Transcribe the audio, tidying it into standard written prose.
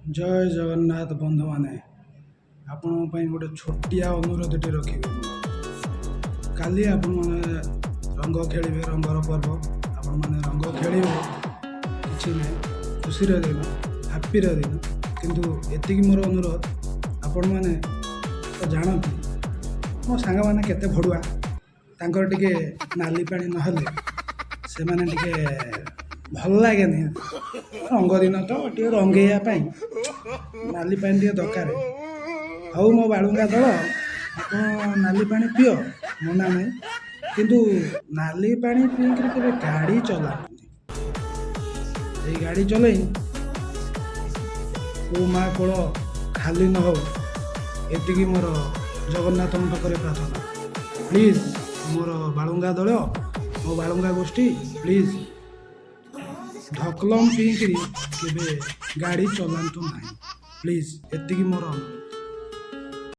ଜୟ ଜଗନ୍ନାଥ ବନ୍ଧୁମାନେ, ଆପଣଙ୍କ ପାଇଁ ଗୋଟେ ଛୋଟିଆ ଅନୁରୋଧଟି ରଖିବି ମୁଁ। କାଲି ଆପଣମାନେ ରଙ୍ଗ ଖେଳିବେ, ରଙ୍ଗର ପର୍ବ। ଆପଣମାନେ ରଙ୍ଗ ଖେଳିବେ, କିଛି ନାହିଁ, ଖୁସିର ଦିନ, ହାପିର ଦିନ। କିନ୍ତୁ ଏତିକି ମୋର ଅନୁରୋଧ, ଆପଣମାନେ ତ ଜାଣନ୍ତି ମୋ ସାଙ୍ଗମାନେ କେତେ ଭଡ଼ୁଆ। ତାଙ୍କର ଟିକେ ନାଲି ପାଣି ନହେଲେ ସେମାନେ ଟିକେ ଭଲ ଲାଗେନି। ରଙ୍ଗ ଦିନ ତ ଟିକେ ରଙ୍ଗେଇବା ପାଇଁ ନାଲି ପାଣି ଟିକେ ଦରକାର। ହଉ ମୋ ବାଳୁଙ୍ଗା ଦଳ, ଆପଣ ନାଲି ପାଣି ପିଅ, ମନା ନାହିଁ। କିନ୍ତୁ ନାଲି ପାଣି ପିଇକିରି କେବେ ଗାଡ଼ି ଚଲାନ୍ତୁନି। ଏଇ ଗାଡ଼ି ଚଲେଇ କେଉଁ ମା କୋଳ ଖାଲି ନ ହଉ, ଏତିକି ମୋର ଜଗନ୍ନାଥଙ୍କ ପାଖରେ ପ୍ରାର୍ଥନା। ପ୍ଲିଜ୍ ମୋର ବାଳୁଙ୍ଗା ଦଳ, ମୋ ବାଳୁଙ୍ଗା ଗୋଷ୍ଠୀ, ପ୍ଲିଜ୍ ଢକଲମ୍ ପିଇକିରି କେବେ ଗାଡ଼ି ଚଲାନ୍ତୁ ନାହିଁ। ପ୍ଲିଜ୍, ଏତିକି ମୋର ଅନୁରୋଧ।